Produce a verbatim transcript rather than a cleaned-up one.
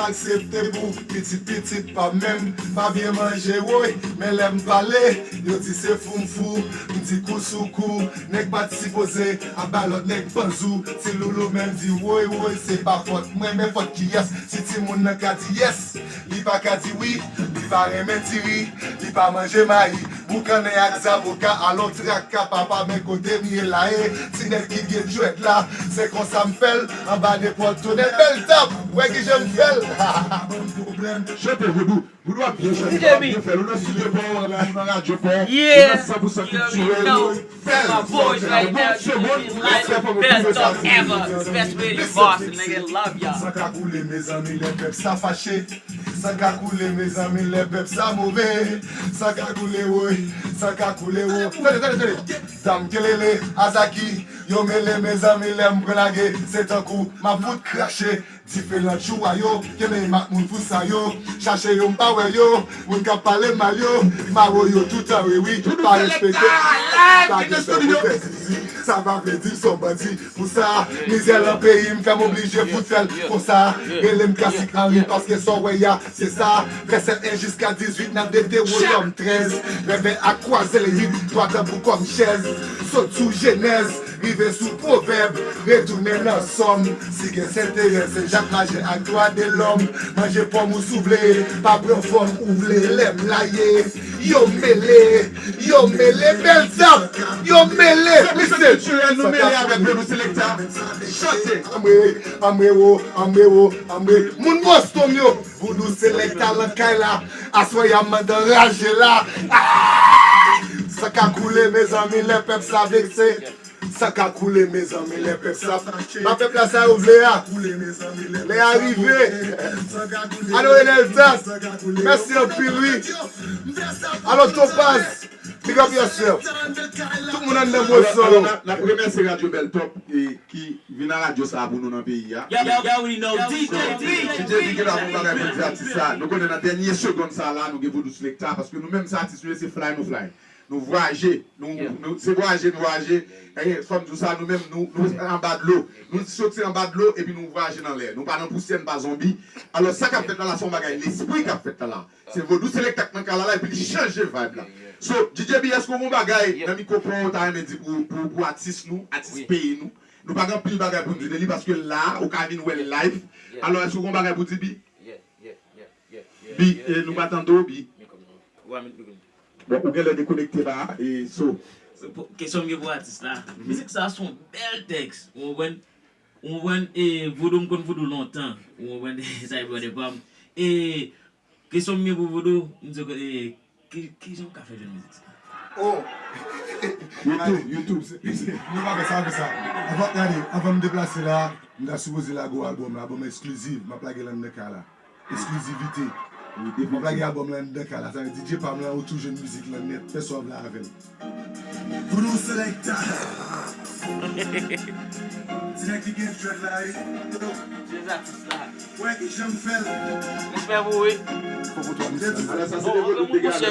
Aksepte pou pitit pitit pa menm pa byen manje woy, men lè m pale, yo di se fou m fou, m di kou sou kou, nèg pa t sipoze ap bay lòt nèg panzou, ti loulou menm di woy woy, se pa fòt mwen, men fòt kiyès, si timoun nan ka di yès, li pa ka di wi, li pa renmen diri, li pa manje mayi, boukannen ak zaboka, alò traka papa, men kote m ye la e, ti nèg ki gen djwèt la, se konsa m fè l, anba nenpòt tonèl, bèl tap, wè ki jan m fè l. Ban m pwoblèm, chante vodou, vodou ap byen chante, vodou ap byen fè l, ou nan estidyo pa w, ou nan radyo pa w, ou nan san pou san kiltirèl, fè l, fè l, bon segonn, respè fò mwen pwouve sa. San ka koule, mezanmi, lè pèp sa fache. San ka koule, mezanmi, lè pèp sa move. San ka koule, woy, san ka koule, wo. Tande, tande, tande. Dam kelele, Azaki, yo mele, mezanmi, lè m pran lage, se tankou m ap fout krache. Dife nan tchou a yo, kenbe m ak moun fou sa yo. Chache yo, m pa wè yo, moun k ap pale m mal yo, m a wo yo toutan, wi, wi, pa respekte. Pa gen tan pou fè zizi, sa pa vle di m se yon bandi. Pou sa, mizè lan peyi m fè m oblije fout fè l konsa. Rele m Klasik Anri paske sa w wè a, se sa. Vèsè en jiska dizuit, n ap dete woyòm trèz. Rèvè ak kwaze l uit, dwat tanbou kòm chèz. Sot sou Jenèz, rive sou Pwovèb, retounen nan Sòm. Si gen Senterèz, Sen Jak Majè ak Dwa de Lòm. Manje pòm ou souvle, pa pran fòm ou vle, lè m la ye. Yo mele, yo mele, bèl tap, yo mele. Lise, kiltirèl, nou mele avèk Vodou Selekta. Chante. Anmwe, anmwe wo, anmwe wo, anmwe. Moun Boston yo, Vodou Selekta nan kay la. Aswè y a mande anraje la. Ah! Sa ka koule, mezanmi, lè pèp sa vekse. Sa ka koule, mezanmi, lè pèp sa fache. Pa pèp la sa yo vle a. Lè a rive. Alo, Eneltas. Mèsi anpil, wi. Alo, Topaz. Big up yourself. Tout moun anndan mwen solo. N ap remèsye Radyo Bèl Top, e, ki vin a radyo sa a pou nou nan peyi a. Yo, yo, yo, we know D J B. D J B ki la pou bagay pou di atis sa. Nou konnen nan dènye segonn sa la, nou gen Vodou Selekta, paske nou menm sa atis nou ye, se fly nou fly. Nou vwaje, nou, nou, se vwaje, nou vwaje. E, fò m di w sa, nou menm, nou, nou anba dlo. Nou soti anba dlo, epi nou vwaje nan lè. Nou pa nan pousyè, nou pa zonbi. Alò, sa k ap fèt la la, se yon bagay lespri k ap fèt la la. Se Vodou Selekta k nan kay la la, epi li chanje vibe la. So, D J B, èske w gen yon bagay nan mikwo pa w ou ta renmen di pou, pou, pou atis nou, atis peyi nou? Nou pa gen anpil bagay pou n di de li, paske la, ou ka vin wè l live. Alò, èske w gen yon bagay pou di, Bi? Bi, e, nou pa tande w, Bi. Bon, ou genlè dekonekte la, e, so. Kesyon m gen pou atis la. Mizik sa a se yon bèl tèks. Ou konprann? Ou konprann, e, Vodou, m konn Vodou lontan. Ou konprann, sa e brother pa m. E, kesyon m gen pou Vodou, m di, e, ki, kijan w ka fè jwenn mizik sa? Oh! YouTube, YouTube. Nou pa fè sa, fè sa. Anvan, gade, anvan m deplase la, m ta sipoze lage w albòm la, albòm eksklizif, m ap lage l anndan kay la. Eksklizivite. M ap lage albòm la anndan kay la. Sa vle di D J pa m lan, ou tou jwenn mizik lan nèt. Fè sa w vle avè l. Vodou Selekta. Ti nèg ki gen jwèt la, wi. Jezi atis la. Wè ki jan m fè l. Respè pou ou, wi. Fò pou twa misye. Alò, sa se de vodou degaje.